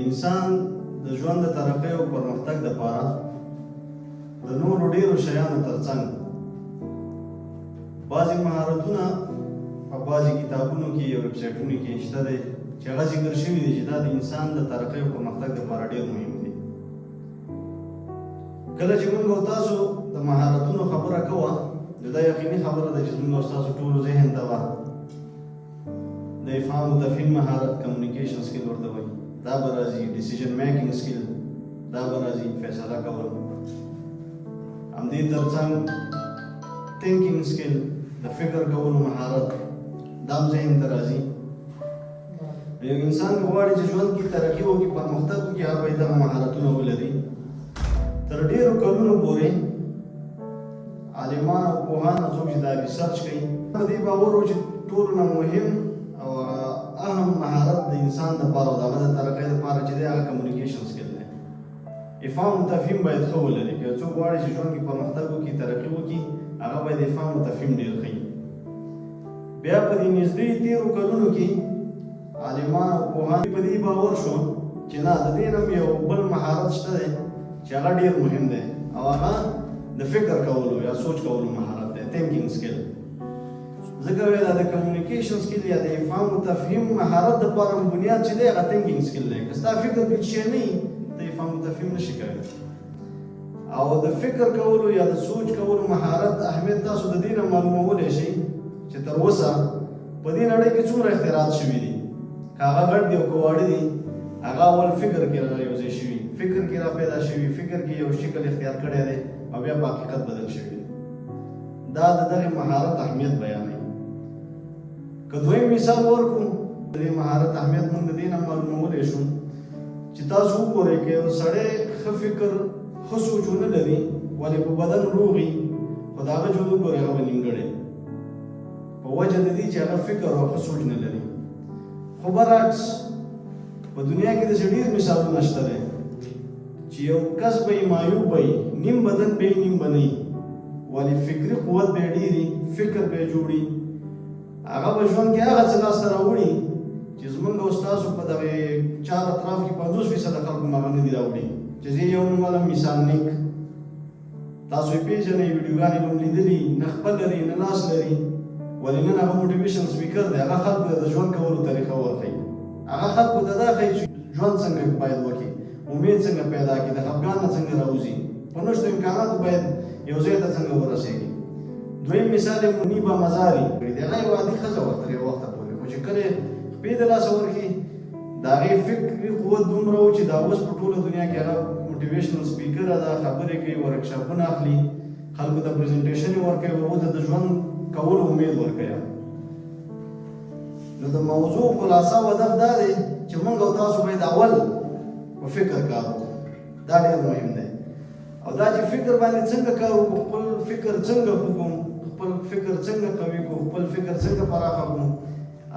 انسان د ژوند د ترقۍ او پرمختګ لپاره د نورو ډیرو شیانو ترڅنګ بعضې مهارتونه په بعضې کتابونو کې او ویبسایټونو کې شته دی چې هغه ذکر شوي دي چې دا د انسان د ترقۍ او پرمختګ لپاره ډیر مهم دي. کله چې موږ او تاسو د مهارتونو خبره کوو، نو دا یقیني خبره ده چې زموږ او ستاسو ټولو ذهن ته به د افهام او تفهیم مهارت، communication skill ورته وایي، دا به راځي، decision making skill دا به راځي، فیصله کول، همدې ترڅنګ thinking skill، د فکر کولو مهارت، دا هم ذهن ته راځي. یو انسان که غواړي چې ژوند کې ترقي وکړي، پرمختګ وکړي، هغه باید دغه مهارتونه ولري. تر ډېرو کلونو پورې عالمان او پوهان او څوک چې دا research کوي په دې باور وو چې ټولو نه مهم او اهم مهارت د انسان دپاره او د هغه د ترقۍ دپاره چې دی، هغه communication skill دی. افهام او تفهیم باید ښه ولري. که څوک غواړي چې ژوند کې پرمختګ وکړي، ترقي وکړي، هغه باید افهام او تفهیم ډېر ښه. بیا په دې نږدې تېرو کلونو کې عالمان او پوهان په دې باور شو چې نه، د دې نه یو بل مهارت شته دی چې هغه ډېر مهم دی او هغه د فکر کولو یا سوچ کولو مهارت دی، thinking skill. ځکه وایي دا د communication skill یا د افهام او تفهیم مهارت دپاره بنیاد چې دی، هغه thinking skill دی. که ستا فکر کې څه نه وي، ته افهام او تفهیم نشي کولی. او د فکر کولو یا د سوچ کولو مهارت اهمیت تاسو د دې نه معلومولی شئ چې تر اوسه په دې نړۍ کې څومره اختراعات شوي دي، که هغه غټ دي او که واړه دي، هغه اول فکر کې را یوځای شوي، فکر کې را پیدا شوي، فکر کې یو شکل اختیار کړی دی او بیا په حقیقت بدل شوي دي. دا د دغه مهارت اهمیت بیانوي. که دویم مثال ورکړو، د دې مهارت اهمیت موږ د دې نه معلومولی شو چې تاسو وګورئ، که یو سړی ښه فکر، ښه سوچ ونه لري، ولې په بدن روغ وي، خو د هغه ژوند وګورئ، هغه به نیمګړی، په وجه د دې چې هغه فکر او ښه سوچ نه لري. خو برعکس په دنیا کې داسې ډېر مثالونه شته دی چې یو کس به یې معیوب وي، نیم بدن به یې، نیم به نه وي، ولې فکري قوت به یې ډېر، فکر به یې جوړي، هغه به ژوند کې هغه څه لاسته راوړي چې زمونږ او ستاسو په دغه چار اطراف کې 50% خلکو هغه نه دي راوړي. چې زه یو نوم ولم، مثال نیک، تاسو یې پېژنئ، ویډیوګانې به هم لیدلي، نه پښه لري نه لاس لري، ولې نن هغه motivation speaker دی. هغه خلکو ته د ژوند کولو طریقه ورښيي، هغه خلکو ته دا ښيي چې ژوند څنګه باید وکړي، امید څنګه پیدا کړي، د خفګان نه څنګه راوځي، په نشتو امکاناتو باید یو ځای ته څنګه ورسېږي. دویم مثال یې منیبه مزاري دی. هغه یوه عادي ښځه وه تر یو وخته پورې، خو چې کله یې پښې د لاسه ورکړي، د هغې فکري قوت دومره و چې دا اوس په ټوله دنیا کې هغه motivational speaker ده، خبرې کوي، ورکشاپونه اخلي، خلکو ته presentation ورکوي، هغو ته د ژوند کولو امید ورکوي. نو د موضوع خلاصه او هدف دا دی چې موږ او تاسو باید اول په فکر کار وکړو. دا ډېر مهم دی. او دا چې فکر باندې څنګه کار وکړو، خپل فکر څنګه ښه کړو، خپل فکر څنګه قوي کړو، خپل فکر څنګه پراخه کړو،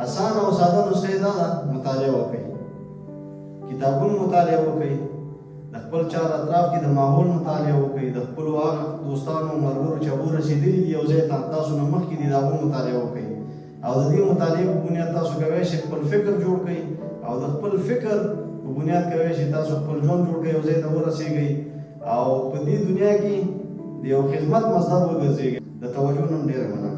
اسانه او ساده نسخه یې دا ده: مطالعه وکړئ، کتابونو مطالعه وکړئ، د خپل چار اطراف کې د ماحول مطالعه وکړئ، د خپلو هغه دوستانو او ملګرو چې هغو رسېدلي دي یو ځای ته، تاسو نه مخکې دي، د هغو مطالعه وکړئ. او د دې مطالعې په بنیاد تاسو کوی شئ خپل فکر جوړ کړئ او د خپل فکر په بنیاد کوی شئ تاسو خپل ژوند جوړ کړئ، یو ځای ته ورسېږئ او په دې دنیا کې د یو خدمت مصدر وګرځېږئ. د توجه نن ډېره مننه.